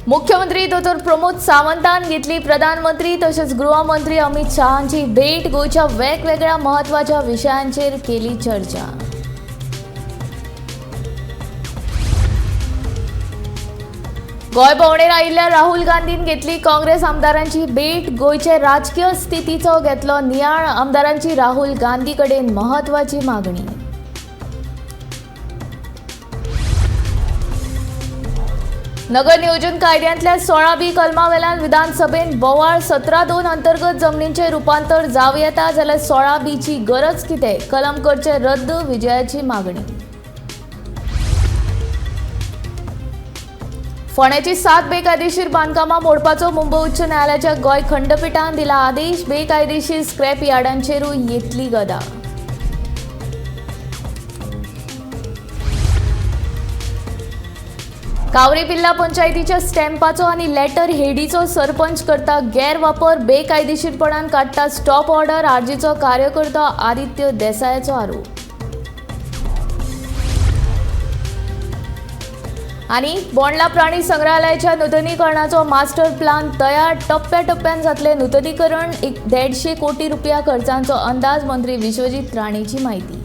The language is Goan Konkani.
मुख्यमंत्री दोतोर प्रमोद सावंतान घेतली प्रधानमंत्री तशेंच गृहमंत्री अमित शहांची भेट. गोंयच्या वेगवेगळ्या म्हत्वाच्या विशयांचेर केली चर्चा. गोंय भोंवडेर आयिल्ल्या राहुल गांधीन घेतली काँग्रेस आमदारांची भेट. गोंयचे राजकीय स्थितीचो घेतलो नियाळ. आमदारांची राहुल गांधी कडेन म्हत्वाची मागणी. नगर नियोजन कायद्यांतल्या 16 बी कलमा वेल्यान विधानसभेन बोवाळ. 17(2) अंतर्गत जमनींचें रुपांतर जावं येता जाल्यार 16 बीची गरज कितें? कलम करचें रद्द, विजयाची मागणी. फोंड्याची 7 बेकायदेशीर बांदकामां मोडपाचो मुंबय उच्च न्यायालयाच्या गोंय खंडपिठान दिला आदेश. बेकायदेशीर स्क्रॅप यार्डांचेरूय येतली गदा. कावरे पिल्ला पंचायतीच्या स्टॅम्पाचो आनी लेटर हेडीचो सरपंच करता गैरवापर. बेकायदेशीरपणान काडटा स्टॉप ऑर्डर. आरजीचो कार्यकर्तो आदित्य देसायाचो आरोप. आनी बोंडला प्राणी संग्रहालयाच्या नुतनीकरणाचो मास्टर प्लान तयार. टप्प्याटप्प्यान जातलें नुतनीकरण. 150 कोटी रुपया खर्चांचो अंदाज. मंत्री विश्वजीत राणेची माहिती.